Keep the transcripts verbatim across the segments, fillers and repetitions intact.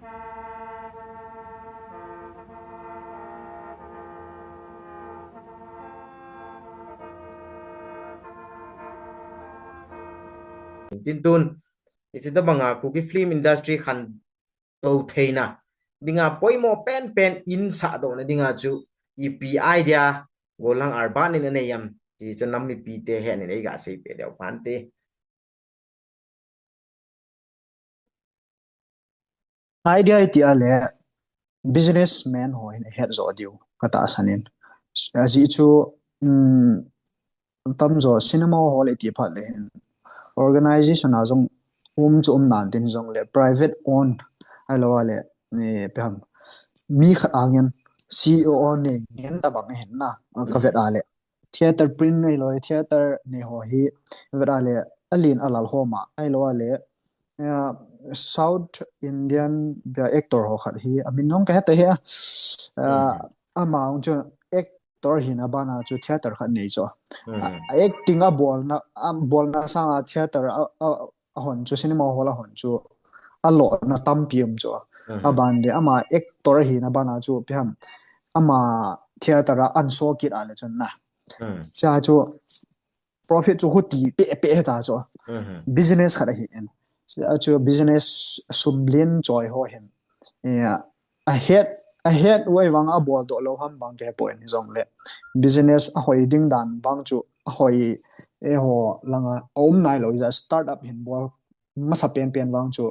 Tin tun, hiche tobanga Kuki film industry khantou theina dinga poimo penpen in sahdohna dinga chu ipi idea Gollhang Arbat in anei em ti chu nam mipite henin eiga seipeh leu phante. Idea iti a le businessman ho hin ahet jo diu katahsan in. Ajeh chu, um, tamjo cinema hall iti phat le hin organization a jong um chu um nan tin jong le private owned ahilou a le, eh, ipi ham, mi khat angin C E O nei ngen tabang ahin na, kavet a le. Theatre print ahilou le, theatre nei ho hi vet a le, alen alal ho ma ahilou a le, eh, South Indian bia actor ho khat hi, amin jong kahe ta hi a, ah, ama jong chu actor hina bana chu theatre khat nei chu. A, acting abolna, abolna sanga theatre a, a, ahon chu, cinema hall ahon chu, alona tampi um chu. Aban le ama actor hina bana chu ipi ham, ama theatre a anso kit a le chun na. Cha chu profit chu huti pe pe ta chu. Business khat ahi in. Cha chu business sum lien choi ho hin. Eh, ahet, ahet uva vang abol doh lou ham vang kahe poi, hijongle business ahoi ding dan vang chu ahoi, eiho langa aum nailou, ija startup hin bol masa penpen vang chu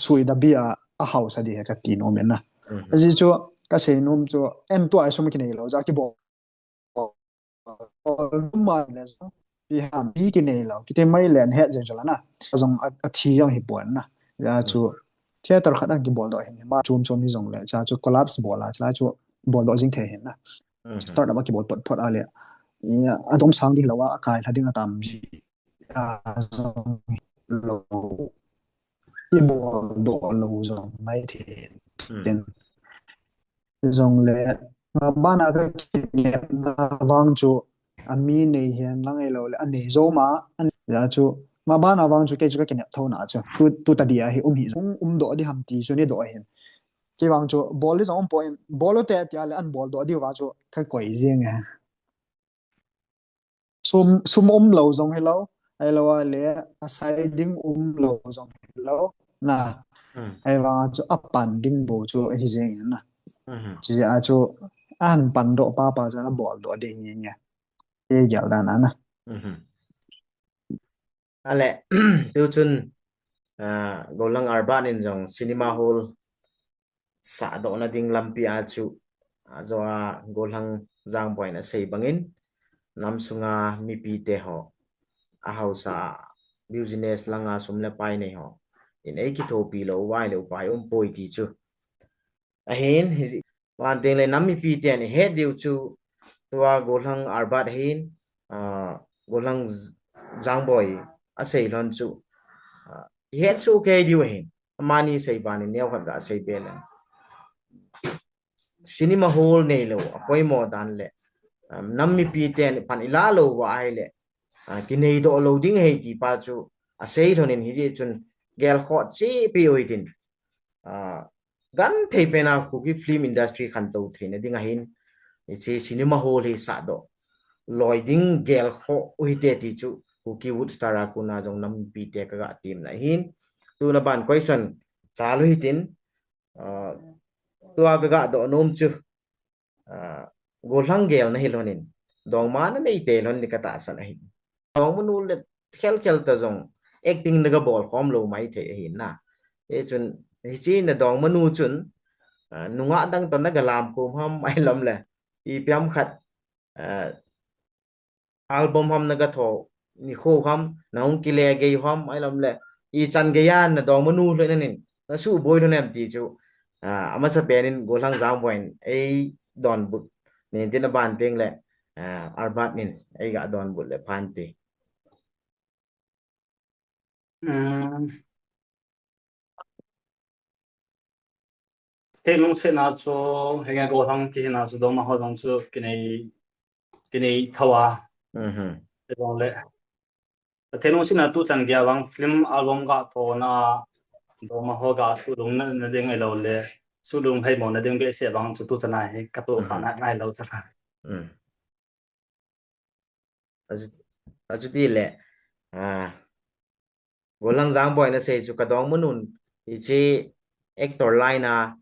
suidabia ahausa di hi kati nom in na. Ajeh chu kasei nom chu, en tua sum kinei lou ja kibol. Ol ma le jong, ipi ham, ipi kinei lou, kiti mai le ahet jeng jong la na. Jong a, athi jong hi pon na. Ija chu theatre khat akibol doh hin, ma chom chom hijongle, cha chu collapse bol a, cha chu bol doh jing thei hin na. Startup akibol phot phot a le, adom sang ding lou a, akai lha ding atam ji. A jong lou, ibol doh lou jong mai thei. Tin. Jongle, mabana kakinepna vang chu, ami nei hen lang ahilou le, anei jou ma, ija chu, mabana vang chu, kei chu kakinep thou na chu. Tu, tu ta dia hi um hi, um, um doh di ham ti chu nei doh hin. Kei vang chu, bol di jong um poi, bol u te tia le, an bol doh di vang chu, kakoi jeng e. Sum, sum um lou jong hilou, ahilou a le, asai ding um lou jong hilou, na. Ahivang a chu apan ding bou chu ahi jeng in na. Chia chu, ahin pan doh papa chu abol doh ding nge nge. Kei gel dan a na. Ale, tu chun, ah, Gollhang Arbat in jong cinema hall sahdohna ding lampi a chu, ajo a Gollhang Jangboi in asei bangin, nam sunga mipite ho, ahausa business langa sum le pai nei ho in eikithopi lou uva le upai um poi ti chu. Ahin, hi, van teng le nam mipiten ihet diu chu, tua Gollhang Arbat hin, ah, Gollhang Jangboi asei lhon chu, ah, ihet soh kei diu ahin. Amani sei banin neokhat gasei be leng. Cinema hall neilou, apoimo dan le, um, nam mipiten pan ila lou uva ahile, ah, kinei doh lou ding ahi ti pa chu, asei lhon in hijeh chun gelkhoh cheh peh u hitin. Ah, genthei pen a Kuki film industry khantou theina ding ahin, hiche cinema hall hi sahdoh loi ding gelkhoh u hite ti chu Kuki Woodstar a kona jong nam mipite kaga temna ahin. Tuna ban question chal u hitin, ah, tua kaga doh nom chu, ah, Gollhang gel nahi lhon in, dongma nanei tei lhon di katahsan ahi. Dongmanu le khel khel ta jong acting naga bol khom lou mai thei ahi na. Hichun, hiche nadongmanu chun, ah, nungah dang toh naga lam khom ham ahilou le, ipi ham khat, ah, album ham naga tho nikho ham, nahung kile gei ham ahilou le, ichan geiya nadongmanu lhon in, nasuboi lhon em ti chu, ah, amasapen in Gollhang Jangboi in eidonbut nin tin, aban teng le, ah, Arbat in eiga donbut le phante. Um, theilungsetna chu, henge Gollhang kihina chu dongma ho jong chu kinei, kinei thou a. Hijongle, theilungsetna tuchan geiya vang film album ga thona Dongma ho ga sulung na, na ding ahilou le, sulung hei mo na ding behseh vang chu tu chana hi ka tu kha na ngai lou chana. Mm. Achu, achuti le, ah, Golhang Jangboi na sei chu ka dongma nun, hiche actor line a,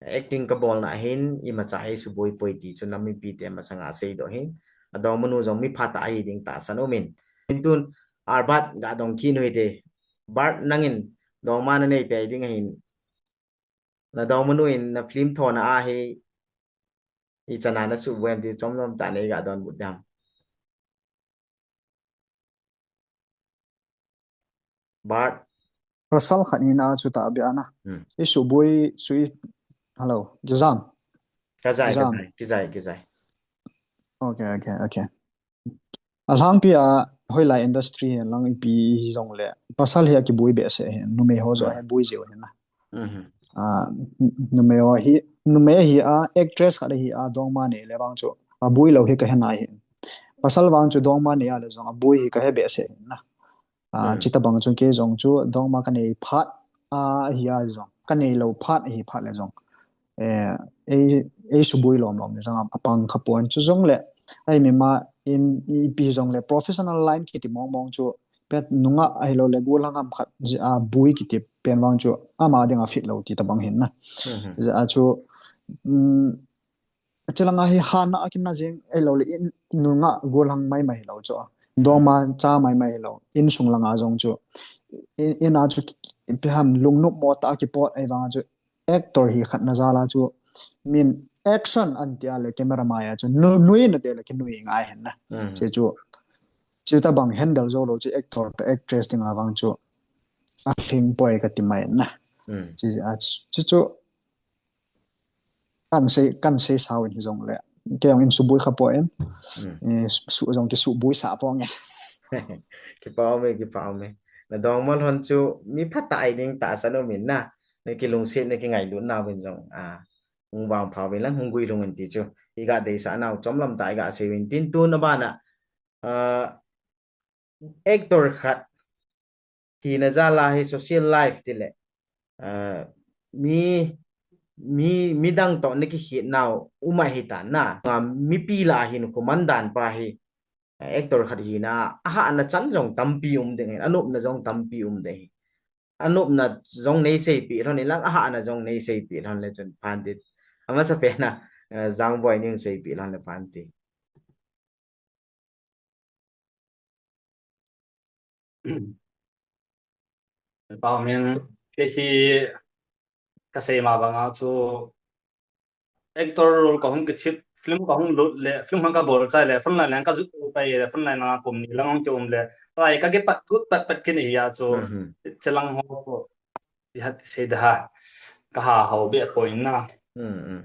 acting ka bol na hin, imacha hi suboi poi ti chu nam mipi te masanga sei doh hin, a dongma nu jong mi phatah ahi ding tahsan um in. Tun, Albert ga dong kit u hite, Bert nangin dongma na nei tei ding ahin, na dongma nu in na film thona a hi, ichana na suboi em ti chomchom tah nei ga donbut dam. Bert. Pasal khat ni na chu ta bia na. Hmm. I suboi sui. Hello, Jazam. Kajai, Jazam. Kajai, kajai, kajai. Okay, okay, okay. Alhangpi a hoilai industry hi lang ipi jong le. Pasal hi a kiboi behseh hi. Numei ho jong hi boi jeh hi na. Mm-hmm. Ah, numei ho hi, numei hi a actress khat hi a dongma nei le vang chu. A boi lou hi ka he nai hi. Pasal vang chu dongma nei a le jong a boi hi ka he behseh hi na. Ah, hmm. Chita bang chu kei jong chu dongma ka nei phat, ah, hi a jong. Ka nei lou phat hi phat le jong. Eh, ei, ei suboi lom lom le jong a pang kha pon chu jong le. Ai mi ma in ipi jong le professional line kiti mong mong chu pet nunga ahilou le golhang ham khat a boi kiti pen vang chu ama ding a fit lou ti ta bang hin na. Hmm. A chu, um, Chilanga hi hana a kin na jing ahilou le in nunga golhang mai mai lou chu. Dongma cha mai mai lou. Insung langa jong chu. In, in a chu ipi ham lungnop mo ta kipot ai vang chu. Actor hi khat na jal a chu. Min action an ti a le camera mai a chu. Nu, nui na te le kinui ngai hin na. Mm. Che chu. Chita bang handle jou lou chu actor to actress ding a vang chu. A hling poi ka ti mai na. Mm. Che a chu chu. Kan sei, kan sei sao in hi jong le. Kei jong in suboi kha poi in. Mm. Eh, su jong ki suboi sa poi nge. Kipa ume, kipa ume. Na dongma lhon chu mi phatah ahi ding tahsan um in na. Na kilungset, na kingailut na vin jong. Ah, hung vangpha vin lang, hung guilhung in ti chu. I ga deisah nau chomlam tah i ga sei vin tin tun a bana. Ah, actor khat hina jal a hi social life ti le, ah, mi, mi, midang to na kikhet nau um ahi ta na. Nga mipi lah a hin khu man dan pa hi, ah, actor khat hina a hahna chan jong tampi um ding hin, a nopna jong tampi um ding hin. A nopna jong nei seipeh lhon in lang, a hahna jong nei seipeh lhon le chun phan ti. Amasa pen a, ah, Jangboi ning seipeh lhon le phan ti. Pau min, kei hi ka sei ma banga chu actor role ka hung kichip, film ka hung lut le, film hung ka bol chai le, front line lang ka ju pai le, front line lang a kum ni lang hung ki um le, tai ka kipat gut pat pat kini hi a chu, mhm, chelang ho ko, i hat sei da ha, ka ha ho be poi na. Mm, mm.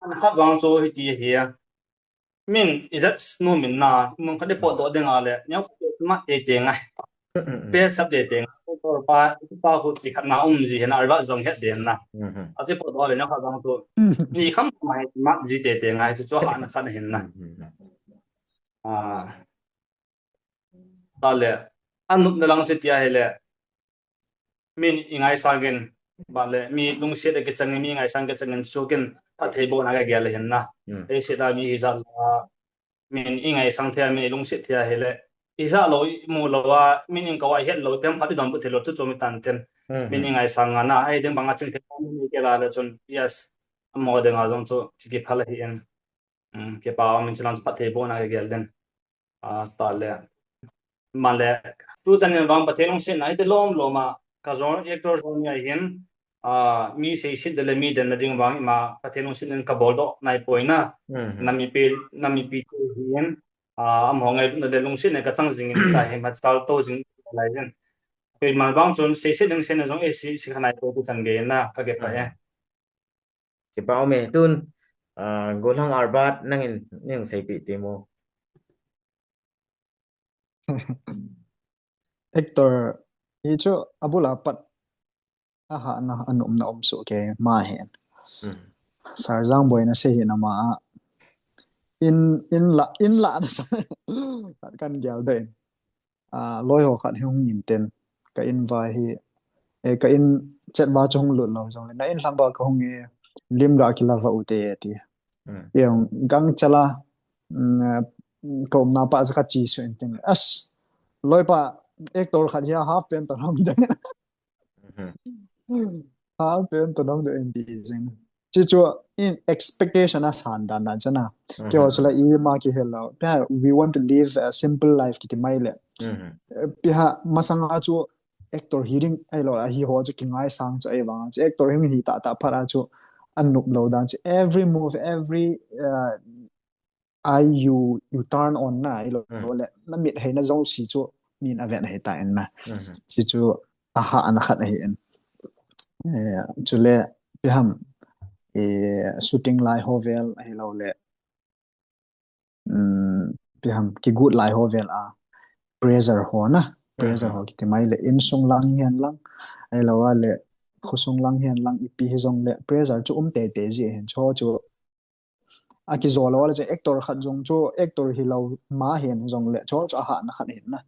An khat vang chu hiti hi a. Min, ijat nu min na, mun khat i potdoh ding a le, neo khat i mat te te ngai. Pe sap te te ngai. Ko pa, pa hu chi khat na um ji hin a, arbat jong het den na. Mhm. A chi potdoh le neo khat jong tu. Ni kham mai mat ji te te ngai, chu chu ha na khat hin na. Mhm. Ah. Ta le, an nup na lang chi tia hi le. Min i ngaisang in, ba le, mi lungset a kichang in, mi ngaisang kichang in, sukin, phatthei bohna ka gel hin na. Mm. Ei set a mi hi jat la, min i ngaisang thei a, min i lungset thei a hi le. I jat lou, i mu lou a, min in ka wai het lou, pen phat i donbut thei lou, tu chu mi tan ten. Mm. Min i ngaisang a na, ei ding bang a ching thei, min i ke la le chun, yes, a mo ding a jong chu, ki phal hi in. Mm, kipa, min chilang chu phatthei bohna ka gel den. A, sta le. Ma le, tu chan in vang Pathen lungsetna, hiti lom lom a, ka jong actor jong ni a hin, a, mi seiset de le mi den na ding vang ima, Pathen lungsetna in ka boldoh nai poi na. Mhm. Na mipi, na mipi te hin, a, amaho ngailutna le lungsetna ka chang jing in ta hi, ma chal to jing lai jin. Keiman vang chun seiset ding sen jong e si, si kha nai poi tu chan gei na, ka ke pa e. Mhm. Kipa ume, tun, ah, Golhang Albert nangin, ning seipeh ti mo. Actor, hi chu abul a pat a hahna a nopna um soh kei ma hin. Hmm. Sir Jangboi na sei hi na ma a. In, in la, in la na sa. Kan gel den. Ah, loi ho khat hi hung in ten. Ka in vai hi eh, ka in chet va chu hung lut lou jongle, na in lhang va ka hung e, lim ga kila va u te ti. Yang gang chala, mm, ka umna pa chu ka chi su in tin. As, loi pa, actor khat hi half pant to nong de. Half pant to nong de in ti jing. Chi chu in expectation a san dan dan chana. Ke ho chu la i ma ki hello. Pia, we want to live a simple life kiti mai le. Pia masanga chu actor hi ding ai lo a hi ho chu ki ngai sang chu ai vang chu actor hi hi ta ta phara chu an nup lo dan chu every move, every, uh, eye you, you turn on na ai lo le na mit hei na zong si chu min a ven hei ta en na. Si chu a ha ana khat ahi en. Eh, chu le piham, eh, shooting lai ho vel ahi lo le, um, piham ki gut lai ho vel a pressure ho na, pressure ho kiti mai le insung lang hian lang, ai lo a le khosung lang hian lang ipi hi zong le pressure chu um te te ji hin cho chu a ki zo lo le chu actor khat zong chu actor hi lo ma hian zong le cho chu a ha na khat hin na.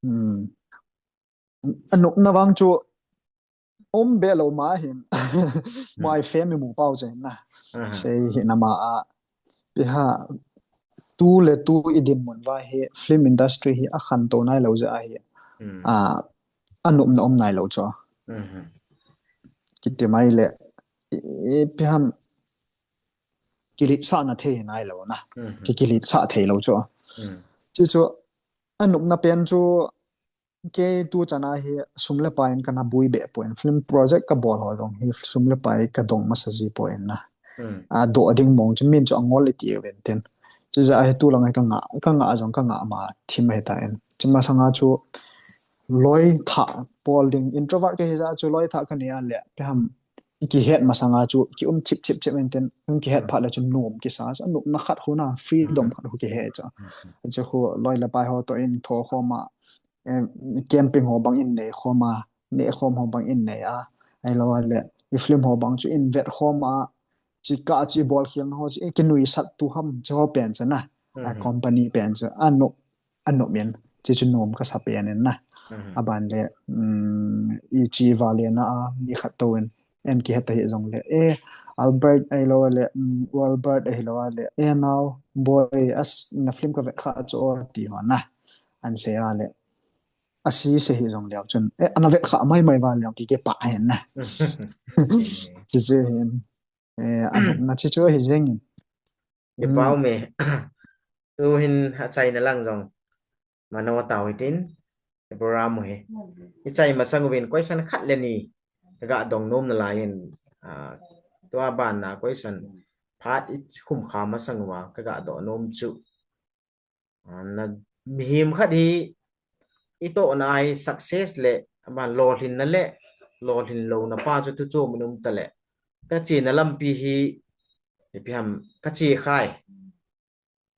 Hmm. A nupna vang chu um be lo ma hin. Mai fame i mu pau chen na. Sei hi na ma a. Piha tu le tu i din mun va hi film industry hi a khan to nai lo ja a hi. A, a nupna um nai lo cho. Kiti mai le i, i piham kilit sa na thei nai lo na. Ki kilit sa thei lo cho. Chi chu a nupna pen chu Kei tu chana hi sum le pai in kana bui be poi in film project ka bol ho dong hi sum le pai ka dong masa ji poi in na. A do ding mong chu min chu angol i ti ven tin. Chu ja hi tu lang hi ka nga, ka nga jong ka nga ma thim hi ta in. Chu masanga chu loi tha pol ding introvert ka hi ja chu loi tha ka ni a le piham i kihet masanga chu ki um thip thip thip in tin. Ki het phat le chu nom kisa chu nopna khat khu na freedom khat khu kihe chu. Chu khu loi le pai ho to in tho khoma, eh, camping ho bang in nei khoma, nei khom ho bang in nei a, ai lo le, i film ho bang chu in vet khoma, chi ka chi bol khial ho chi, eh, kinui sat tu ham chi ho pen chu na, a company pen chu, a nop, a nop in, chi chu nom ka sa pen in na. A ban le, um, i chi va le na a, mi khat to in, en kihet ta hi zong le, eh, Albert ai lo le, um, Albert ai lo le, eh, now, boy, as na film ka vet kha chu ti ho na. An sei a le, a si se hi zong liau chun, eh, ana vet kha mai mai va liau ki ke pa hen na. Chi che hin, eh, a na chi chu hi zeng in. Ki pau me. Tu hin a chai na lang zong. Mano tau hitin, e program hi. I chai masang uvin question khat le ni. Ka ga dong nom na lai in, ah, tua ban na question. Phat i khum kha masang uva, ka ga do nom chu. Ah, na mihem khat hi i tohna hi success le, ama lolhin na le, lolhin lo na pa chu tu chu minung ta le. Ka chi na lampi hi, ipi ham, ka chi khai,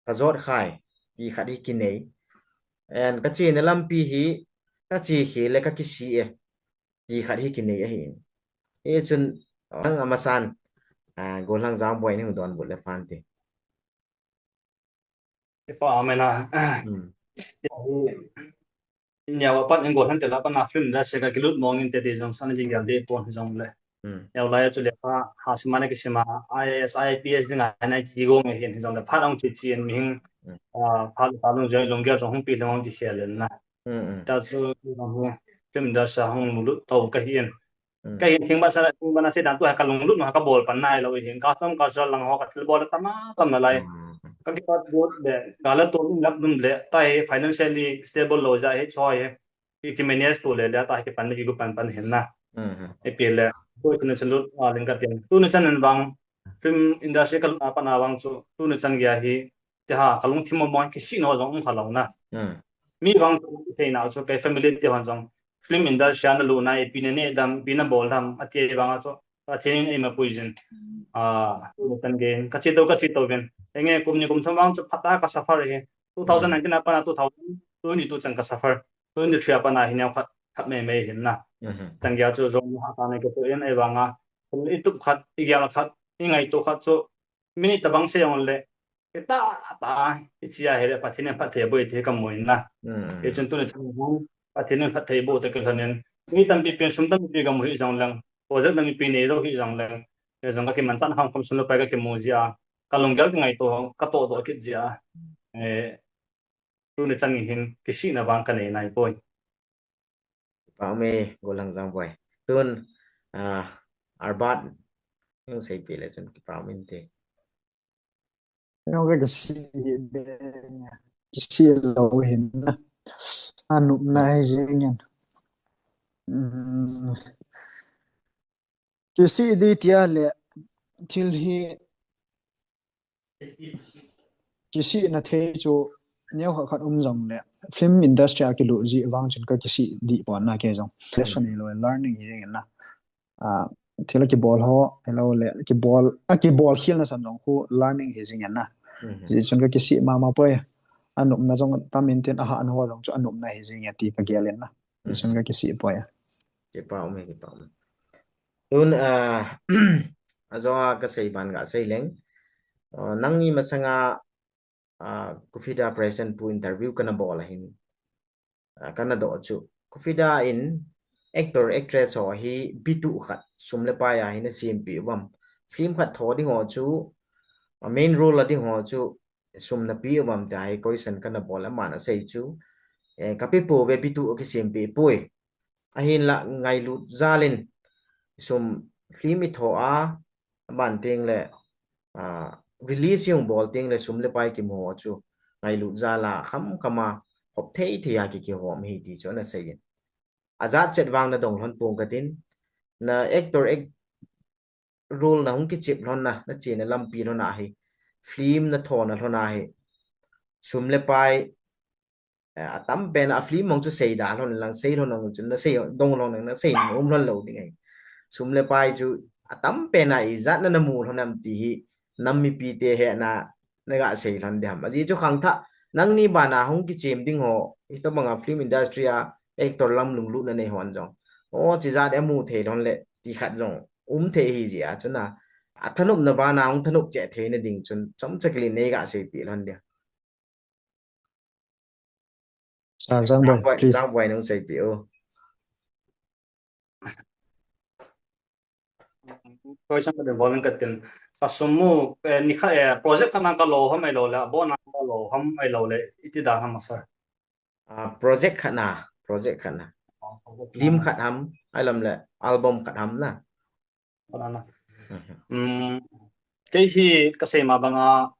ka zot khai, ti khat hi kinei. And ka chi na lampi hi, ka chi khi le ka kisi e, ti khat hi kinei ahi. E chun, ang amasan, ah, Golhang Jamboi ni hung don but le pan ti. Ifa amena. Hmm. Nia wa pan engol han tela pan a film da se ka kilut mong in te te jong san jing yam de pon jong le. Hmm. Yau lai chu le pa ha sima na kisima I A S, I P S ding a na ki gong hin jong le phat ang chi chi en mihing. Hmm. Ah, phat pa lung jong lung gel jong hung pi jong chi khel na. Hmm, hmm. Ta chu film da sa hung lut to ka hi en. Ka hin thing ba sa, thing ba na se dan tu ha ka lunglut ma ka bol pan nai lo hin ka som ka sol lang ho ka thil bol tam a tam na lai. Ka ki pat bol le, ka la to lap dum le, ta hi financially stable lo ja hi choi hi. Ki manage to le le ta hi pan le ki gu pan pan hin na. E pi le. Ko tu ne chan lut a ling ka tiang. Tu ne chan an bang film industry ka lut a pan a bang chu tu ne chan gya hi. Ti ha, ka lungthim mong mong kisi no jong um kha lo na. Hmm. Mi bang thei na chu kei family ti hon jong film industry na lu na ipi ne ne dam, ipi na bol dam, ati bang chu. Pathian in eima pui jin. Ah, kan gen, ka chi to, ka chi to gen. Enge kum ni kum thum bang chu phat a ka suffer hi. Two thousand nineteen a pan a two thousand twenty-two chan ka suffer. Twenty-three a pan a hi neo khat, khat mai mai hin na. Hmm. Chang gya chu jong ha ka ne ka to en ei bang a. I tup khat, i gel khat, i ngai to khat chu minute tabang se jong le, kita ta, i chi a hi le, Pathian in phatthei bou te ka mu in na. Hmm. I chun tu ni chang hung, Pathian in phatthei bou te ka lhon in, Mi tampi pen sum tampi kamu hih jongleng, project tampi nei lou hih jongleng, eh, jong kakimanchah kham kham sum le pai kakimu jeh a, kalunggel kangaito, katoh doh kit jeh a, eh, tuni chan hin kisihna vang kanei nai poi. Kipah ume, Golhang Jangboi. Tun, ah, Albert, hung seipeh le chun kipah um inte. Nang ve kisih hi, kisih lou hin na. Anopna hi jing in. Um, kisih di tia le thil hi kisihna thei chu neo khat khat um jongle film industry a kilut jeh vang chun kakisih di pon na kei jong. Lesson hilou, learning hi jing in na. Ah, thil kibol ho, hilou le, kibol, akibol khel na san jong khu learning hi jing in na. Hijeh chun kakisih mama poi. Anopna jong tam in tin, ahahna ho jong chu anopna hi jing e ti kagel in na. Hijeh chun kakisih poi. Kipah ume, kipah ume. Tun, ah, ajou a kasei ban gasei leng. Ah, nangni masanga, ah, Kufida President pu interview kana bol a hin, ah, kana doh chu, Kufida in actor, actress ho hi bituh khat sum le pai a hin asempeh uvam? Film khat tho ding ho chu, ah, main role a ding ho chu sum napeh uvam tia hi question kana bol a, aman asei chu, eh, kapeh pouve, bituh kisempeh poi. Ahinla ngailut jal in sum, film itho a, aban teng le, ah, release ihung bol teng le sum le pai kimu ho chu ngailut jal a kham kham a hop thei thei a ki, kihom ahi ti chu ana sei in. Ajat chet vang nadong lhon pong katin, na actor, act-, role nahung kichep lhon na, nachena lampi lhon a hi, film nathona lhon a hi, sum le pai, eh, atam pen a film mong chu seida lhon lang, sei lhon lang chun, nasei dong lhon lang, nasei um lhon lou ding ahi. Sum le pai chu atam pen a ijat na namu lhon am ti hi, nam mipite hena nagasei lhon ding ham? Ajeh chu khangthah, nangni bana hung kichem ding ho, hitobanga film industry a actor lam lunglutna nei hon jong, o, chijat amu thei lhon le ti khat jong um thei ahi jeh a chun a, athanopna bana hung thanop cheh theina ding chun chomcha khat le nei gaseipeh lhon ding. Sir Jangboi, Jangboi, please. Jangboi, nung seipeh o. Question ka din bol in katin. Kasum mu, eh, nikhat, eh, project khat na kalo ham ahilou le, abon a kalo ham ahilou le, iti dan ham, sir? Ah, project khat na, project khat na. Oh, project khat na. Film khat ham, ahilam le, album khat ham na. Khat na. Mhm. Um, kei hi kasei ma banga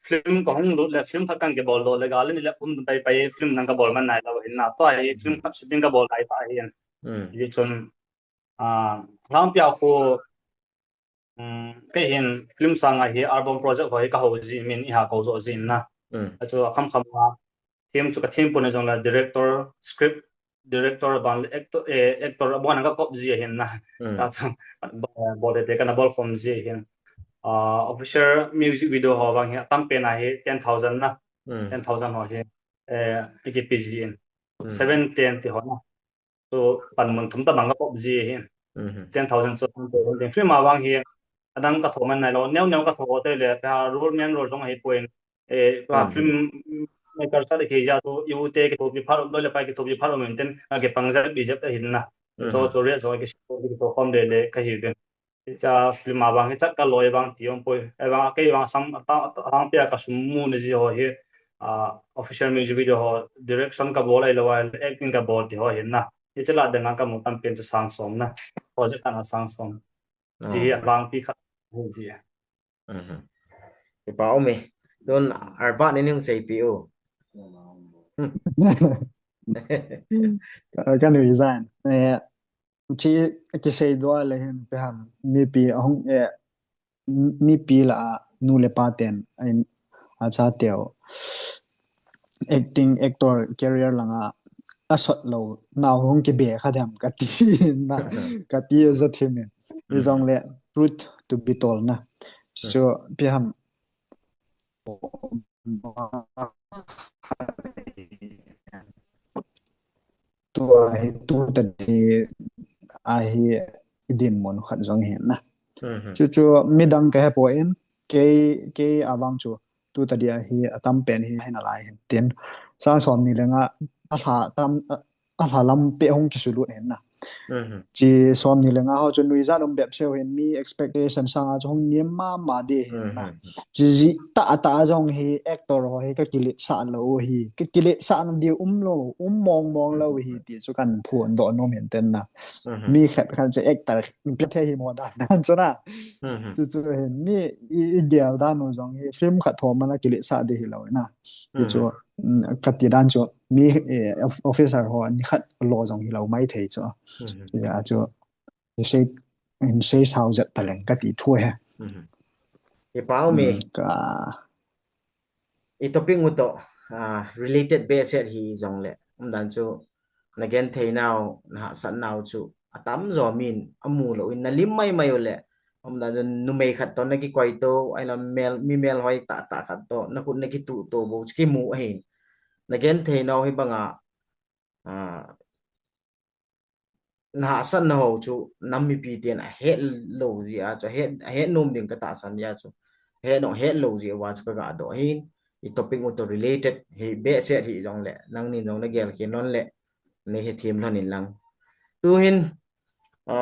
film kahung lut le, film khat kan kibol doh le, gal ni le um pai pai film nang kabol man nailou hin na. Tua hi film khat shooting kabol lai ta hin. Mm. Hijeh chun, ah, lhangpi a khu, um, kei hin film sanga hi album project ho hi kahou ji min iha kou jo ji na. Mm. Achu akham kham a theme chu kathem pon jongle director, script director, aban le actor, eh, actor abon a kakop ji ahin na. Mm. Tachu, bo-, bol te te kana bol khom ji ahin. Ah, official music video ho vang hi atam pen a hi ten thousand na. Mm. Ten thousand ho hi, eh, ikipe ji in. Mm. Seven ten ti ho na. Chu panmun thum tabang kakop ji ahin. Mhm. Ten thousand chu film a vang hi adang katho man nailou. Neo neo katho te le, ka role, main role jong ahipoi. Eh, ka, mhm, film maker sa le kei ja tu, i u te kithopi phat, loi le pai kithopi phat um in tin, ka kipang jep, i jep ahin na. Chu, mhm, chu ria chu kithopi, kitho khom le le kahi uvin. Hiche film a vang hi chat kaloi vang ti um poi. Ahivang, kei vang sam, ta, ta, lhangpi a kasum mu na ji ho hi, ah, official music video ho, direction kabol ahilou le, acting kabol ti ho ahin na. Hiche lah dang a kamu tam pen chu sang som na. Project khat na sang som. Ti hi, oh, avangpi khat ahi ji. Mhm. Kipah ume. Tun Albert in hung seipeh o. Ka, ka nui jan. Eh, chi kisei doh le hin ipi ham, mipi ahung, eh, mipi lah a nu le pa ten, a, achateu acting, actor career langa asot lou nau hung kibe kha dem kati na, kati ja thim in. Hijong le truth to be told na. So, ipi ham, tua hi, tu tadi a hi dinmun khat jong ahi na. Mhm. Chu chu midang kahe poi, kei, kei a vang chu tu tadi a hi atam pen hi, hi nalai hin tin. Sang som ni le nga a lha tam, a, a lha lam pe hung kisulut ahi na. Chi som ni le nga ho chu nuijat um bep seu hin mi expectation sanga chu hung nem mama di hin na. Chi ji ta ta jong hi actor ho hi ka kiletsah lou hi, ka kiletsah na di um lou, um mong mong lou hi ti chu kan phondoh nom hin ten na. Mi khat khat chu actor pe the hi mo dan dan chu na. Chu chu hin mi i gel dan u jong hi film khat thom a kiletsah di hi lou na. Chu ka ti dan chu mi officer ho ni khat lo jong hi lou mai thei chu. Ya chu in sei sao jat taleng ka ti thu he. I pau mi ka i topic u to related behseh hi jong le um dan chu na gen thei nau na hahsat nau chu atam jo min amu lou in na lim mai mai u le um dan chu numei khat to na kikoi to ai la mel mi mel hoi ta ta khat to na khut na kitu to bo chu kimu ahin na gen thei nau hi banga na hahsat na ho chu nam mipi ten a het lou ji a chu a het a het nom ding ka tahsan ji a chu het nong het lou ji a chu ka ga doh hin i topic u to related hi behseh hi jong le nang nin jong na gel khen lon le nei he thim lon in lang tu hin a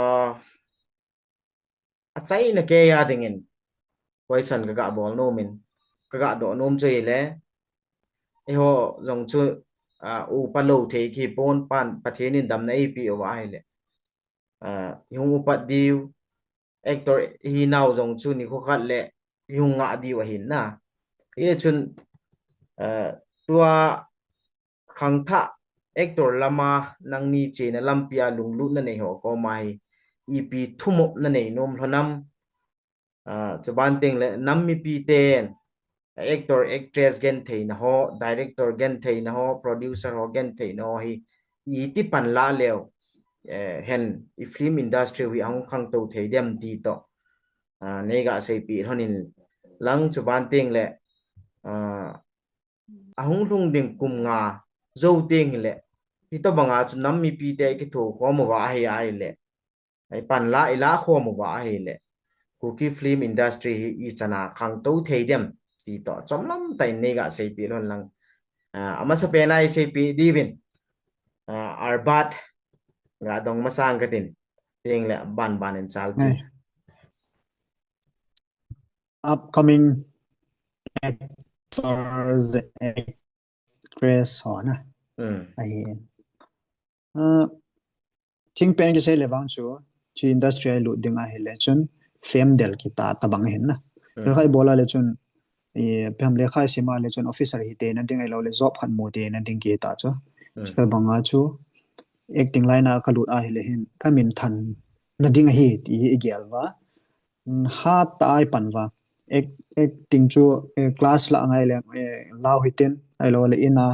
a chaina kei a dingin question ka ga bol nom in ka ga doh nom chu hi le eiho jong chu upa lo thei ki pon pan Pathen in damna eipe u ahi le i hung upat diu actor hi nau jong chu ni kho khat le i hung ngah diu ahin na i chun tua khangthah actor lama nangni chena lampi a lunglut na nei ho koma hi ipi thumop na nei nom lhonam chuban teng le nam mipi ten actor actress gen theina ho director gen theina ho producer ho gen theina ho hi iti pan la leu hen i film industry hi ahung khangtou thei dem ti to nei ga seipi lhonin lang chuban teng le ahung lhung ding kum nga zo teng le hitobanga chu nam mipi te kitho khom uva ahi ai le ai pan la ila khom uva ahi le Kuki film industry hi i chana khangtou thei dem ti to chomlam ta in nei ga seipi lhon lang amasa pen a i seipi divin arbat ga dong masang katin teng le ban ban in chal ti upcoming actors actress ho na ahi thing pen kisei le vang chu chi industry a lut ding ahi le chun fame del kita tabang hin na phel khai bola le chun i pem le khai sima le chun officer hi te na ding ai lo le job khat mu te na ding kita chu tabanga chu acting line a ka lut ahi le hin ka min than na ding ahi ti hi i gel va hat ta ai pan va acting chu class la ngai le lau hitin ai lo le ina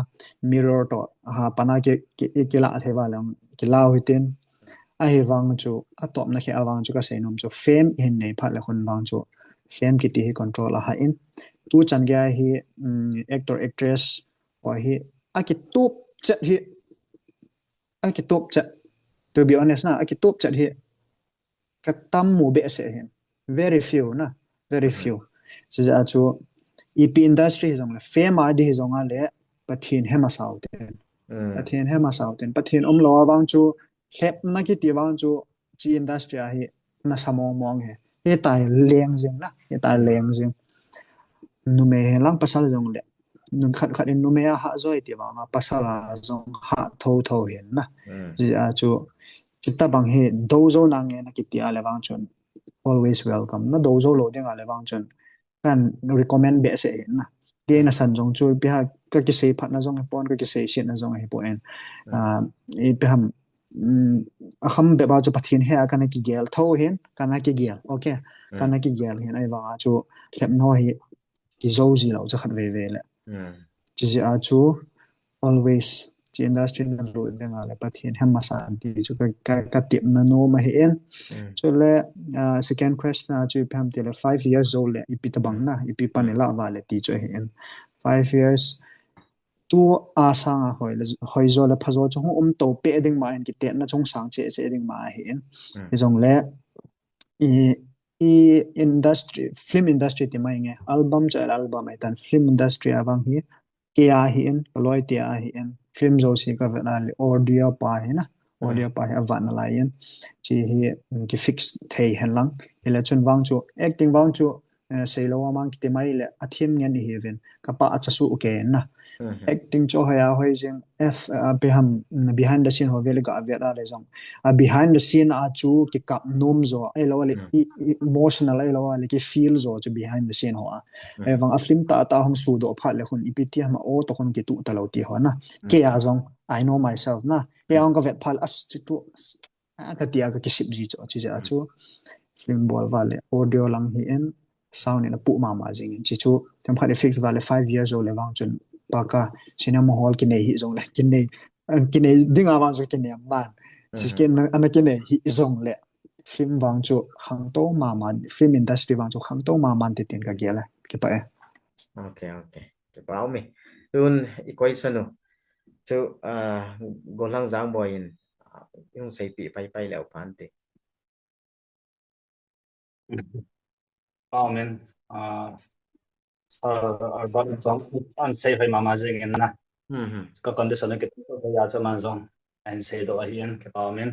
mirror to ha pana ki ki la the va le ki lau hitin ahi vang chu atop na khe avang chu ka sei nom chu fame hin nei phat le khun vang chu fame kiti hi control a ha in tu chan ge hi actor actress ho hi a ki tup chet hi a ki tup chet to be honest na a ki tup chet hi ka tam mu behseh hin very few na very few sija chu ipi industry hi jong le fame a di hi jong a le Pathen he masau ten Pathen he masau ten Pathen um lo avang chu hepna kiti vang chu chi industry a hi na sa mong mong he hi tai leng jing na hi tai leng jing numei he lang pasal jong le nun khat khat in numei a ha joi ti vang a pasal a jong ha tho tho hin na sija chu chita bang hi do jo na nge na kiti a le vang chun always welcome na do jo lo ding a le vang chun kan recommend behseh hin na ke na san jong chu ipi ha ka kisei phat na jong hi pon ka kisei sit na jong hi pon ipi ham a kham be ba chu Pathen he a kana kigel tho hin kana kigel okay kana kigel hin ai vang a chu khem no hi kizo ji lo cha khat ve ve le chi ji a chu always chi industry na lut ding a le Pathen he masang ti chu ka ka tip na nom ahi in chu le second question a chu ipi ham ti le five years zo le ipi tabang na ipi pan i la va le ti chu ahi in five years tu a sang a hoi le hoi zo le pha zo chu hung um to pe ding ma in kitetna chung sang che che ding ma ahi in i jong le i i industry film industry ti mai nge album cha album ai tan film industry avang hi ke ahi in kaloi ti ahi in film zo si ka ve na le audio pa hi na Audio pa hi avat nalai in. Chi hi, um, ki fix thei hen lang. Hile chun vang chu, acting vang chu, eh, seilou a mang kiti mai le, a thim ngen ihi uvin. Kapa a chasu u ke na. Acting chu hoiya hoi jing, F, uh, peham, mm, behind the scene ho vele ga vet a le jong. A behind the scene a chu kikap nom jo, ahilou le, i- i- emotional ahilou le, ki feel jo chu behind the scene ho a. Ahivang a film tah tah hung sudoh phat le khun ipi ti ham a o to khun kitu talou ti ho na. Kei a jong, I know myself na. Kei a hung ka vet phat le, as, chi tu, as, a ka ti a ka kisip ji chu, chi ja chu. Film bol va le, audio lang hi en, sound in apu mama jing in. Chi chu, tem khat i fix va le five years old le vang chun, pa ka, cinema hall kinei hi jong le, kinei, eh, kinei ding a vang chu kinei man. Chi ken ana kinei hi jong le, film vang chu khangtou mama, film industry vang chu khangtou mama ti tin ka gel e. Kipa e. Okay, okay. Kipa um e. Tun i question u chu, ah, Gollhang Jangboi in, ah, i hung seipi pai pai leu phan te. Amen. Ah, ah, Albert in jong ana sei hoi mama jing in na. Ka condition a kitu ko ya chu aman jong ana seidoh ahi in, kipa um e.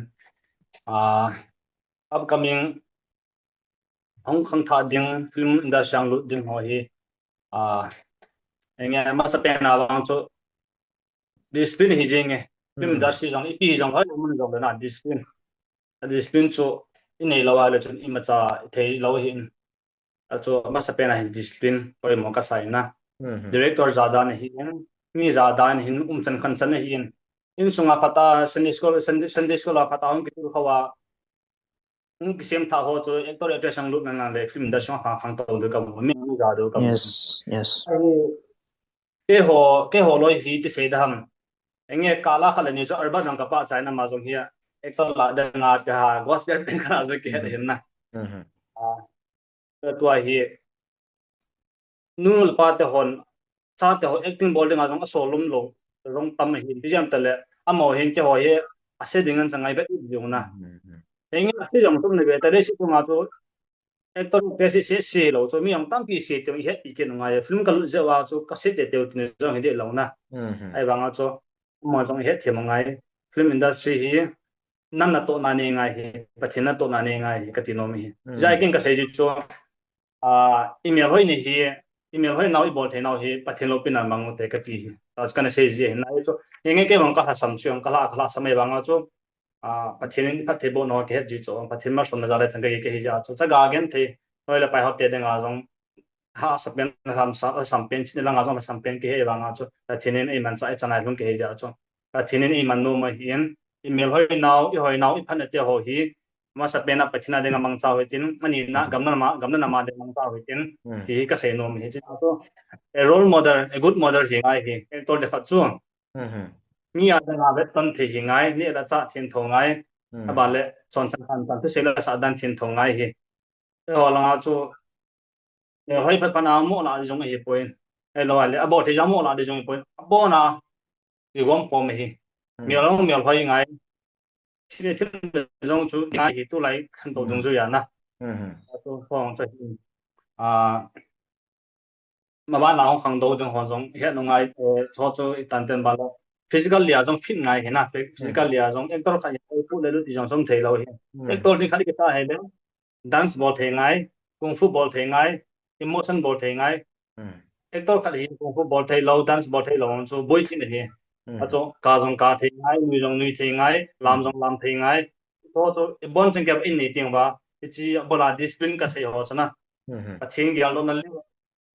Ah, upcoming hung khangthah ding, film industry a hung lut ding ho hi, ah, enge, masapen a vang chu discipline hi jing e. Film industry jong, ipi jong, hoiya mun jong le na, discipline. A discipline chu i neilou a le chun imacha i theilou ahi in. A chu masapen a hin discipline poimo ka sa in na. Director ja dan ahi in, mi ja dan hin umchan khanchan ahi in. Insung a phat a Sunday school, Sunday, Sunday school a phat a hung kitul khou a, hung kisem thah ho chu actor actress a hung lut nang nang le film industry a khang khangtou diu ka mu, mi mi ja diu ka mu. Yes, yes. Keiho, keiho loi hi ti sei da ham. Enge, kal a khat le ni chu Albert jong ka pachat in, ama jong hi actor lah ding a ti ha, gospel pen khat a jong kihet ahin na. Ah, tua hi, nu le pa te hon, chate ho acting bol ding a jong asol lum lou jong tam ahin, ipi jeh ham itile, amaho hin keiho hi ase ding in changai vet diu na. Enge, ase jong tum le ve ta le, si tum a chu actor actress se se lou chu, mi jong tampi se te jong i het i kit u ngai, film ka lut jeh uva chu ka se teitei u ti jong hi deh lou na. Ahivang a chu, amaho jong i het them u ngai. Film industry hi nam natohna nei ngai hi, Pathen natohna nei ngai hi, ka ti nom hi. Jeh a ken ka sei ji chu, ah, i melhoi ni hi, i melhoi nau, i bol thei nau hi, Pathen loupina mang u te ka ti hi. Ta chu kana sei ji hi na chu. Enge, kei vang ka lhasam chu, ka lha, ka lhasam ahivang a chu, ah, Pathen in phatthei boh nau ka het ji chu, Pathen malsomna jal a chang ka hi, ka hi jeh a chu. Chaga genthei, loi le pai ho te ding a jong, lhasam pen, lhasam, lhasam pen, chini lang a jong lhasam pen ka hi vang a chu, Pathen in eimanchah, eichangai lhung ka hi jeh a chu. Pathen in eiman nom ahi in, i melhoi nau, i hoi nau, i phatna te ho hi, masapen a Pathen a ding a mangcha u hitin, ani na, gam le nam a, gam le nam a ding a mangcha u hitin, ti hi ka sei nom hi. Chu a chu, a role model, a good model hi ngai hi, actor te khat chu. Mi a ding a vetton thei hi ngai, neh le chah thentho ngai, aban le, chonchang khanchan thusei le sah dan thentho ngai hi. Eiho lang a chu, melhoi phat phat a mo lah di jong ahi poi. Ahilou le, abol thei jeh a mo lah di jong ahi poi. Abon a, i gom khom ahi. Melhoi, melhoi ngai. Sine thim jong chu ngai hi tulai khantou dungjui a na. A chu khong chu hi. Ah, maban a hung khangtou ding ho jong het u ngai, eh, ho chu i tan ten ba lo. Physical lia jong fit ngai hi na, phy- physical lia jong actor khat hi pu le lu ti jong som thei lou hi. Actor ding khat i kita hi le, dance bol thei ngai, kung fu bol thei ngai, emotion bol thei ngai. Actor khat hi kung fu bol thei lou, dance bol thei lou chu boi chin ahi. A chu ka jong ka thei ngai, nui jong nui thei ngai, lam jong lam thei ngai. Chu chu i bon chang kei in nei teng uva, i chi a bol a discipline ka sei ho chu na. Pathen geldohna le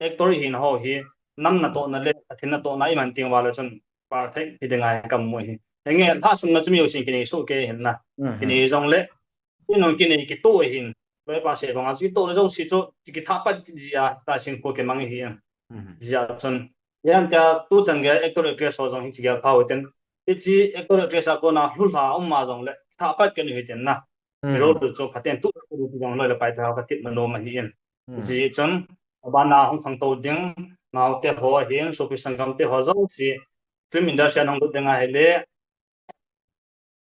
actor i hina ho hi, nam natohna le Pathen natohna i man teng uva le chun perfect hi ding ngai ka mu hi. Enge, lhasam na chu mi jousen kinei soh kei hin na. Kinei jong le, kinung kinei kitoh ahin. Loi pa sei bang a chu kitoh le jouse chu, ki- kitha pat ji a, ta sin ko ke mang hi. Jeh a chun, yan ta tu chan gei actor actress ho jong hi kigel pha u hitin. Hichi actor actress a kona lhulha um ma jong le, tha pat kei u hitin na. Role chu phaten tu, tu jong loi le pai tha ka tip na nom ahi in. Jeh chun, aban a hung khangtou ding, naote ho ahin, sopi sanggam te ho jouse, film industry a hung lut ding ahile,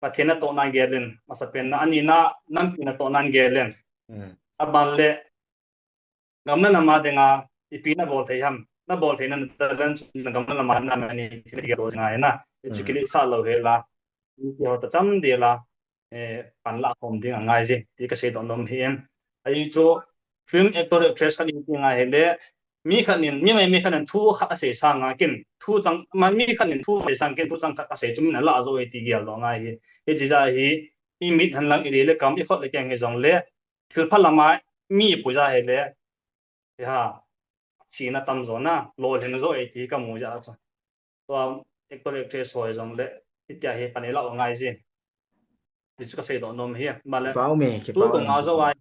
Pathen natohna gel in, masapen na, ani na, nampi natohna gel in. Aban le, gam le nam a ding a, ipi na bol thei ham, na bol thei na talent chu na gam le nam a na mani, ti na gel ding ahi na, ichu kile sa lou hel a. ti ho ta cham de la, eh, pan la khom ding angai je, ti ka sei doh nom hi en. Ahi chu film actor actress khat in ti ngai he le, mi khat in, mi mai mi khat in thu khat a sei sang a kin, thu chang, ma mi khat in thu sei sang kin, thu chang khat a sei chu min a la zo e ti gel doh ngai hi. Hi chi ja hi, i mit han lang i le le kam i khot le keng he jong le, thil pha lama mi pu ja he le, ya, china tam zo na, lo len zo e ti ka mu ja chu. Tua actor actress ho jong le, itia hi pan i la ngai je. Ti chu ka sei doh nom hi, ba le. Pau me, ki tu pau ko me, nga ki zo pau. Ai.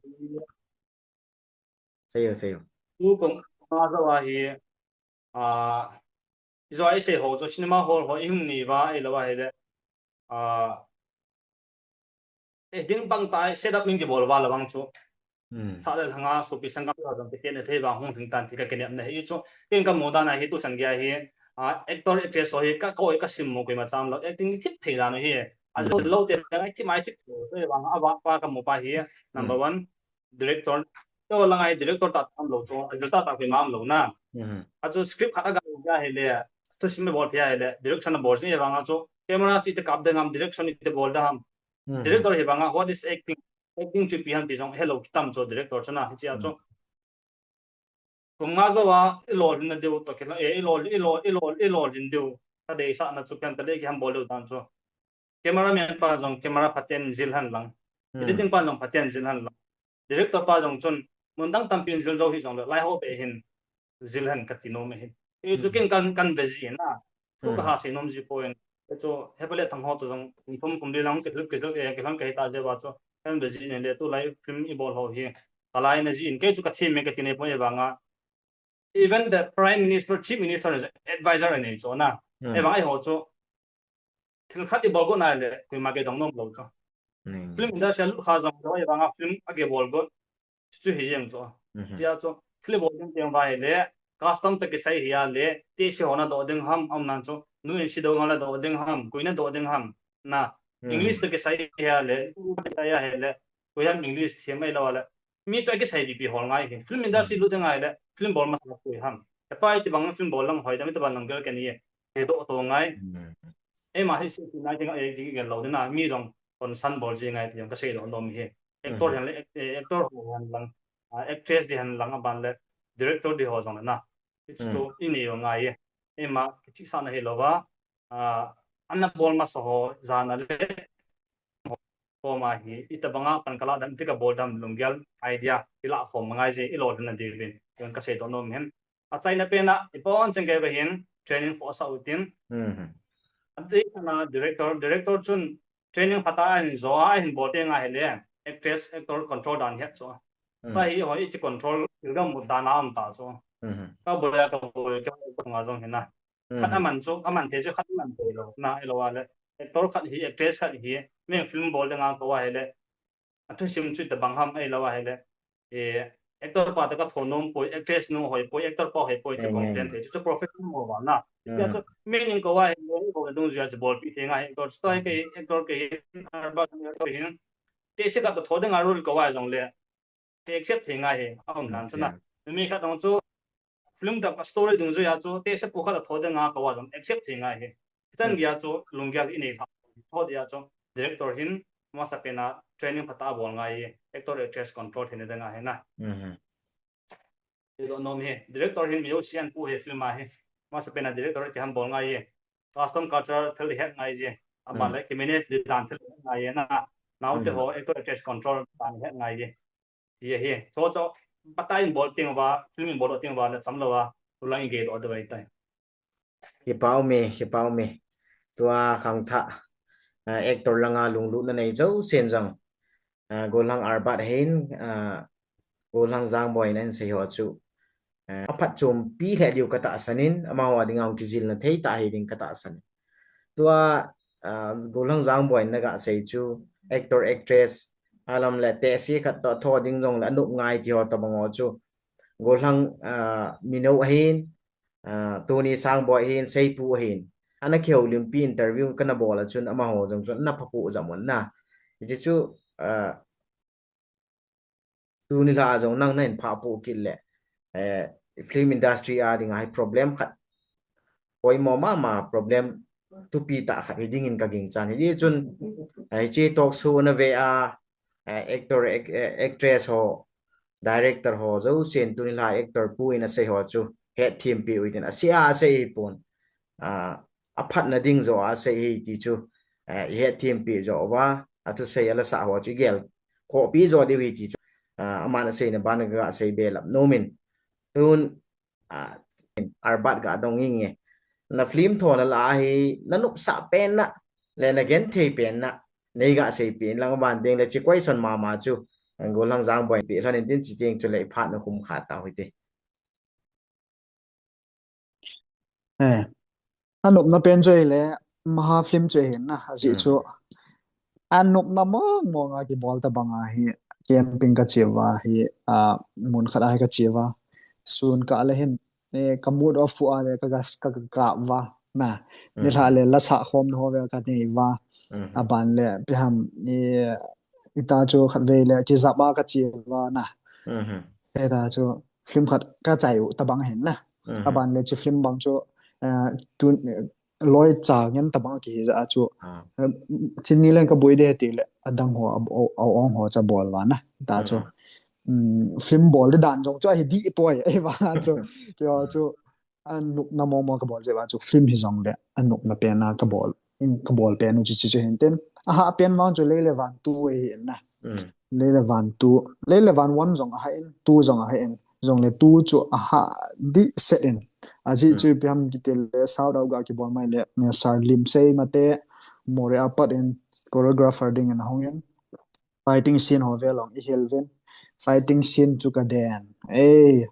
Sei yo, sei yo. Tu ko nga zo ai. Ah, i zo ai sei ho chu cinema hall ho i hung ni va ai lo ai le. Ah, eh, ding bang tai setup min kibol va la bang chu. Hmm. Sa le hanga sopi sangam la jong kiti ne thei bang hung hing tan ti ka kinem na hi chu. Ken ka mu dan a hi tu sang gei hi, ah, actor actress ho hi ka koi ka sim mo koi ma cham lo. Acting ni thip thei dan hi. A zo lo te ngai chi mai chi. Te bang a ba pa ka mu pa hi. Number Hmm. one, director. Te la ngai director ta tam lo chu. A ta ta koi ma am lo na. Hmm. A chu script khat a ga ga hi le. Tu sim me bol thei hi le. Direction a bol si bang a chu. Camera ti te kap de ngam direction ti te bol da ham. Hmm. Director hi bang a what is acting? Acting chu ipi ham ti jong hello kitam chu director chu na hi chi a chu. Hmm. Kum nga zo a, i lo lin na diu to ki la, eh, i lo, i lo, i lo, i lo lin diu. Ka dei sa na chu pen ta le ki ham bol diu tan chu. Cameraman pa jong camera phaten jil han lang. Hmm. Editing pa jong phaten jil han lang. Director pa jong chun mun dang tampi in jil zo hi jong le lai ho be hin jil han ka ti nom hi. E chu Hmm. kin kan, kan ve ji na. Thu ka Hmm. ha sei nom ji poi. E chu he pa le thang ho to jong kum thum kum li lang ki thil ki thil e ki lang ka hi ta je ba chu. Kan ve ji ne le tu lai film i bol ho hi. Ka lai na ji in ke chu ka thim me ka ti nei poi e bang a. Even the Prime Minister, Chief Minister is advisor in it, so na. Hmm. E bang ai ho chu. Thil khat i bol go na le, koi ma ke dong nom lo chu. Hmm. Film industry a lut kha jong lo, e bang a film a ke bol go. Chu hi jeng chu. Hmm. Chia chu, thil i bol ding tiang vai le, custom ta kisai hi a le, te si ho na do ding ham, am nan chu, nu in si do nga la do ding ham, koi na do ding ham, na. Hmm. English ta kisai hi a le, ta ya hi le, koi ham English thiam ai lo le. Mi chu a kisai bi pi hol ngai hi. Film industry Hmm. lut ding ngai le, film bol masa koi ham. E pa i ti bang film bol lang hoi, dam i ti bang lang gel ke ni e. He do to ngai. Hmm. E ma hi si ti nai ti ngai e ki gel lo de na, mi jong concern bol ji ngai ti jong ka sei lo nom hi. Actor Hmm. han le, ac-, eh, actor ho han lang, ah, actress di han lang a ban le, director di ho jong le na. It's Hmm. to i ni yo ngai e. E ma ki ti sa na hi lo ba. Ah, an na bol masa ho jan a le. Ko ma hi, i ta bang a pan ka la dam, ti ka bol dam lunggel idea, i la khom ngai je, i lo lin na di vin. Jong ka sei doh nom hin. A chaina pen a, i pon cheng ke ba hin, training for sa u tin. Hmm. A ti na director, director chun training phat a hin zo a hin bol te ngai hi le, actress, actor control dan het chu. Hmm. Ta hi ho i ti control, i gam mu dan a um ta chu. Hmm. Ka bol ya ka bol, ka bol nga jong hin na. Khat Hmm. a man chu, a man thei chu khat a man thei lo. Na, i lo a le. Actor khat hi, actress khat hi, mi film bol ding a ko a hi le. A thusim chu ta bang ham ai lo a hi le. E, actor pa ta ka tho nom poi, actress nu hoi poi, actor pa hoi poi, ti Amen. Complain thei chu, chu professional mo ba na. Hmm. Ya chu, mi ning ko a hi le, ko dung jia chu bol pi thei ngai, actor chu ta hi ke, actor ke hi, arba actor hin. Te si ka ta tho ding a role ko a jong le. Te accept thei ngai hi, a um dan chu na. Okay. Mi khat dong chu, film ta story dung jui a chu, te se pu khat a tho ding a ko a jong accept thei ngai hi. Chan Hmm. gei a chu, lunggel i nei tha. Tho dia chu, director hin, masa pen a training phat a bol ngai hi, actor actress control thei na ding a hi na. Hmm. I lo nom hi, director hin mi yo sian pu hi film a hi. Masa pen a director ki ham bol ngai hi. Custom culture thil het ngai ji. A ban Hmm. le ki manage di dan thil het ngai hi na. Nau te Hmm. ho actor actress control dan het ngai hi. Ti hi. Cho cho, phat a in bol ting va, film in bol ting va, na cham lo va, tu lang in ge do do vai tai. Ki pau me, ki pau me. Tua khang tha, ah, actor langa lunglut na nei jo sen jong. Ah, Golhang Arbat hin, ah, Golhang Jangboi in ahin sei ho chu. Ah, a phatchompi lheh diu ka tahsan in, amaho a dinga hung kijilna thei ta hi ding ka tahsan in. Tua, ah, Golhang Jangboi in na ga sei chu, actor, actress, alam le tehse khat to tho ding jong le a nop ngai ti ho tabang ho chu. Golhang, ah, mino ahin, ah, tuni Sangboi ahin, Seipu ahin. Ana kihoulimpi interview kana bol a chun amaho jong chun ana phapu jam un na. Hiche chu, ah, tuni lha a jong nang na in phapu kit le, eh, film industry a dinga hi problem khat. Poimo mama problem thupi tah khat hi dingin ka ginchan. Hiti chun, eh, hiche talk show na ve a, eh, actor, ac-, eh, actress ho, director ho, jousen tuni la actor pu in asei ho chu, hetthem pi u hitin, asei a asei hi pon. Ah, aphatna ding jo asei hi ti chu, eh, i hetthem pi jo uva, athusei a lasa ho chu i gel khoh pi jo diu hi ti chu, ah, aman aseina ban ka sei belap nom in. Tun, ah, Arbat ga dong inge. Na film tho na la hi, na nopsah pen na, le na genthei pen na, nei ga sei pi in lang ban ding le chi question mama chu, Gollhang Jangboi pi lhon in tin chi ting chu le i phat na khum kha tau hite. Eh, anopna pen chu ahile, Maha film chu ahin na, ajeh chu, anopna mong mong a kibol tabang ahi, camping ka che uva hi, ah, mun khat a hi ka che uva. Sun kah le hin, eh, ka mood off u a le ka, ka, ka, ka kap uva. Na, nilhah le lasa khomna ho vel ka nei uva. Aban le, ipi ham, eh, ita chu khatvei le kijap a ka che uva na. Hita chu film khat ka chai u tabang ahin na. Aban le chu film bang chu, eh, tun, eh, loi cha ngen tabang kihi jeh a chu. Eh, chini leng ka boi de ti le adang ho, a, a, a ong ho cha bol uva na. Ta chu. Mm, film bol de dan jong chu ahi dih poi, ei va chu. Kio chu, anopna mong mong ka bol jeh uva chu film hi jong le, anopna pen a ka bol, in ka bol pen u chu, chu, chu hin tin. Aha pen vang chu Lei le Van two ahi in na. Lei le Van two, Lei le Van one jong aha in, two jong aha in. Jong le two chu aha dih set in. Ajeh chu ipi ham kiti le shout out ga kibol mai le, ne Sir Limsei Mate, Moreh a pat in, choreographer ding in ahung in. Fighting scene ho vel ong i hil uvin. Fighting scene chu ka den. Ei,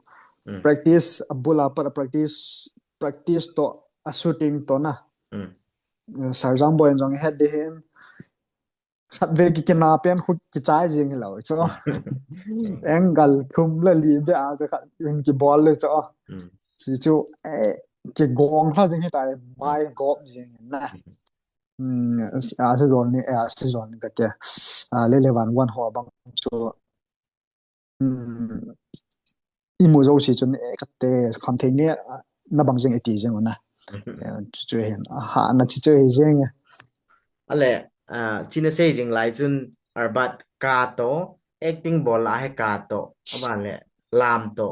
practice, a bul a pat a practice, practice to, a shooting to na. Sir Jangboi in jong i het ding hin. Khatvei ki kina pen khu kichai jing hilou chu. Angle thum le li beh a chu khat in kibol le chu. Chi chu, eh, kigong lha jing hitai, mai gop jing na. Mm, a, a season ni, eh, a season ni kate. A, Lei le Van one ho bang chu. Mm, imu jouse chun, eh, kate, kham thei nge, ah, na bang jing e ti jing u na. Eh, chu, chu hin, aha, na chi chu hi jing e. Ale, ah, chi na sei jing lai chun, Arbat ka to, acting bol la he ka to, aban le, lam to,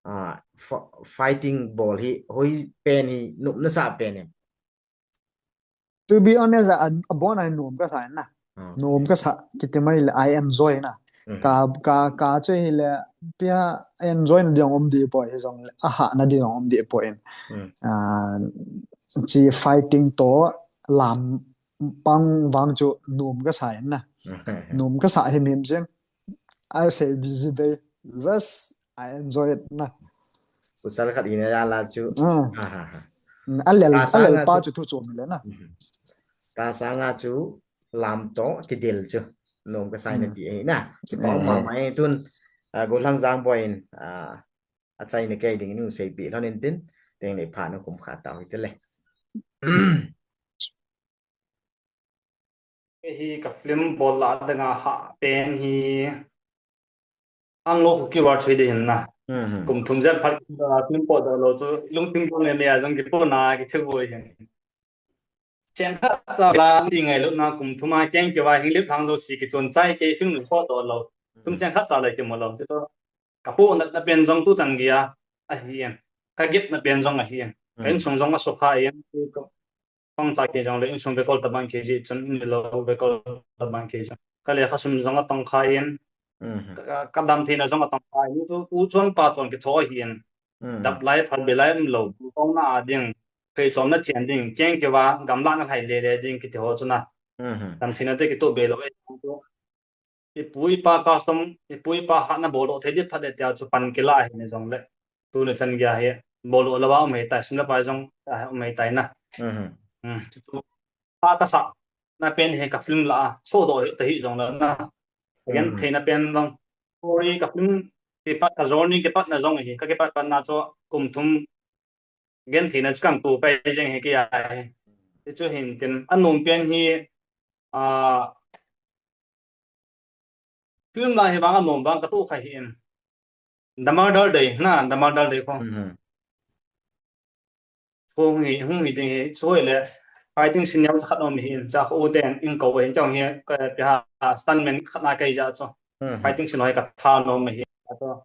ah, fa-, fighting bol hi, hoi pen hi, nopna sa pen em. To be honest, a, abon a nom ka sa na. Nom ka sa, kiti mai le, I enjoy na. Ka, ka, ka chu hile, ipi ham, enjoy na ding um deh poi, hijong le, aha na ding um deh poi. Ah, chi fighting to, lam pang vang chu nom ka sa na. Nom ka sa himhim jing. I say this day, just I enjoy it na. Pasal khat hina jal a chu. Ah. Ha, ha, ha. Mm, a lel, a lel pa chu thu chom le na. Ka sanga chu lam to kidel chu. Nom ka sa na ti ahi na. Kipa um mama e tun, ah, Gollhang Jangboi in, ah, achaina kei ding in hung seipi lhon in tin, teng le phat na khum kha tau hite le. Hi ka film bol la ding a aha pen hi Anglo Kuki War chu hi ding hin na. Kum thum jen phat, ah, film potdoh lou chu lungthim bang le le a jong kipo na kithi vui hin. Cheng khat cha la ti ngailutna kum thum a keng keuva Henglep Thangjouse kichon chai kei film potdoh lou. Kum cheng khat cha le kimu lou chu. Ka pohnatna pen jong tuchan geiya ahi in. Ka gepna pen jong ahi in. Ka insung jong asukha in. Pangcha kei jong le insung vekol tabang kei jeh chun, in le lou vekol tabang kei jong. Ka lekha sum jong atong kha in. Ka, ka dam theina jong atong kha in. Tu, tu chon pa chon kitho ahi in. Dap lai, phalbe lai umlou. Kong na a ding. Phei chom na chen ding. Keng keuva gamla na lhai le le ding kiti ho chu na. Dam theina te kitoh be lou e. Ipu ipa custom, ipu ipa hatna bol doh thei ding phat le tia chu pan kila ahi ni jong le. Tuni chan geiya hi bol doh lou a um hei tai, sum le pai jong a um hei tai na. Mm, chu chu. Pa ka sah na pen hi ka film la a, so doh hei ta hi jong le na. Again, thei na pen jong. Story ka film kipat, ka journey kipat na jong hi, ka kipat pat na chu kum thum genthei na chu kan tu pai jeng hi kei a hi. Ti chu hin tin, anom pen hi, ah, film la hi vang anom vang ka tu kha hi in. The Murder Day, na, The Murder Day ko. Hung hi, hung hi ding hi, chu hi le, Fighting scene neo khat um hi, cha khu ten in ko hin chong hi, ka, ka ha, stuntman khat na kai ja chu. Hmm. Fighting scene hoi ka tha nom hi. Ato.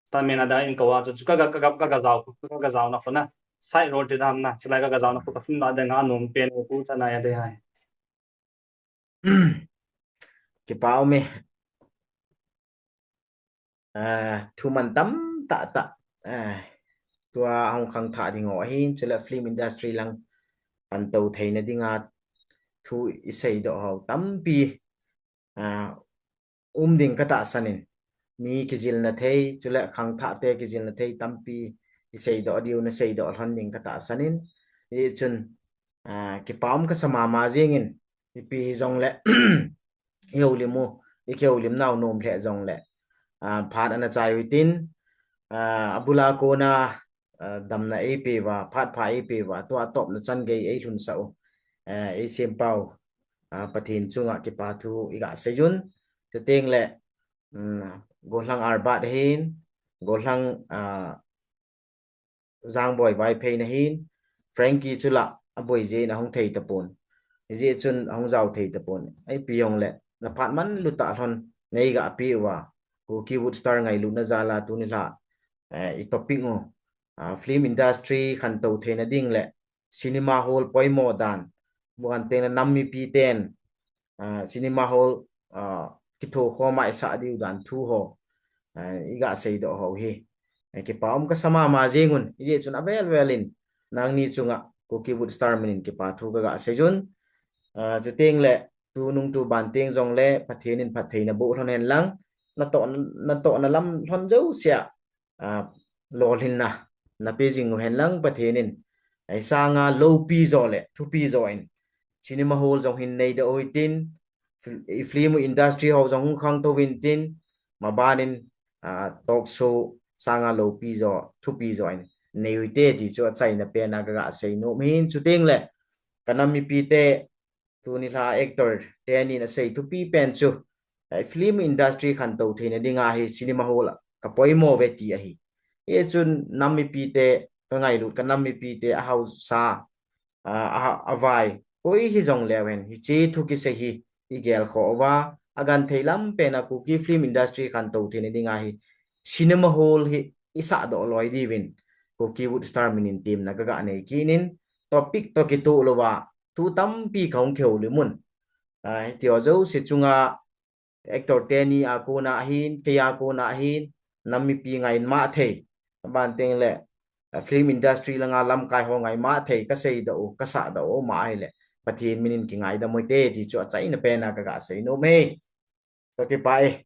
Stuntman ada in ko a chu, chu ka, ka, ka, ka, ka jao, ka, ka jao na khu na. Side role ti dam na, chilai ka, ka jao na khu ka film la de nga nom pen ko cha na ya de hai. Kipa um e. Ah, thu man tam tah tah. Ah, tua hung khangthah ding ho ahin, chule film industry lang pan to theina dinga thu i seidoh ho tampi, ah, um ding ka tahsan in. Mi kijilna thei, chule khangthah te kijilna thei tampi i seidoh diu na seidoh lhon ding ka tahsan in. Hichun, ah, kipa um ka sa mama jing in, ipi hi jongle, i houlim u, i kihoulim nau nom lheh jongle, ah, phat ana chai u tin, ah, abula kona, ah, damna ei pe uva, phat pha ei pe uva, tua topna chan gei ei lhunsah u, ah, ei sempau, ah, Pathen chunga kipa thu i ga sei un. Chuteng le, um, Gollhang Arbat ahin, Gollhang, ah, Jangboi Vaiphei na hin, Frankie chu la aboi jeh in ahung thei tapon. Hijeh chun ahung jao thei tapon. Ipi hung le, na phat man lu tah lhon, nei ga pe uva. Kuki Wood Star ngailutna jal a tuni lha, eh, i topic u, ah, film industry khantou theina ding le cinema hall poimo dan, bukan teng le nam mipi ten, ah, cinema hall, ah, kitho khom a i sah diu dan thu ho, ah, i ga seidoh ho hi. Eh, kipa um ka sa mama jing un, hijeh chun avel vel in, nangni chunga Kuki Wood Star min in kipa thu ka ga sei un. Ah, chuteng le, tunung tuban teng jongle, Pathen in phattheina boh lhon hen lang, natoh, natohna lam lhon jousea, ah, lolhinna na pe jing u hen lang Pathen in. Ei sanga loupi jo le, thupi jo in. Cinema hall jong hin nei doh u hitin, fil-, i film industry ho jong hung khangtou u hitin, maban in, ah, talk show sanga loupi jo, thupi jo in nei u hite ti chu achaina pen a ka ga sei nom hin. Chuteng le, ka nam mipi te, tuni lha actor teni na sei thupi pen chu, eh, film industry khantou theina dinga hi cinema hall a ka poimo ve ti ahi. Hichun nam mipi te ka ngailut, ka nam mipi te a hausa, ah, a, a vai, koi hi jongleu hen, hiche thu kisei hi i gel kho uva, a genthei lam pen a Kuki film industry khantou theina dinga hi cinema hall hi i sahdoh loi diuvin Kuki Wood Star min in temna ka ga nei kit in, topic toh kitoh louva, thu tampi ka hung kihoulim un. Ah, hiti ho jouse chunga actor teni a kona ahin, kei a kona ahin, nam mipi ngai ma thei, aban teng le, ah, film industry langa lamkai ho ngai ma thei, ka seidoh u, ka sahdoh u ma ahile, Pathen min in kingaidam u hite ti chu achaina pen a ka ga sei nom e. Ka kipa e.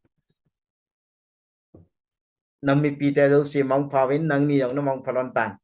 Nam mipi te jouse mangpha uvin, nangni jong na mangpha lhon tan.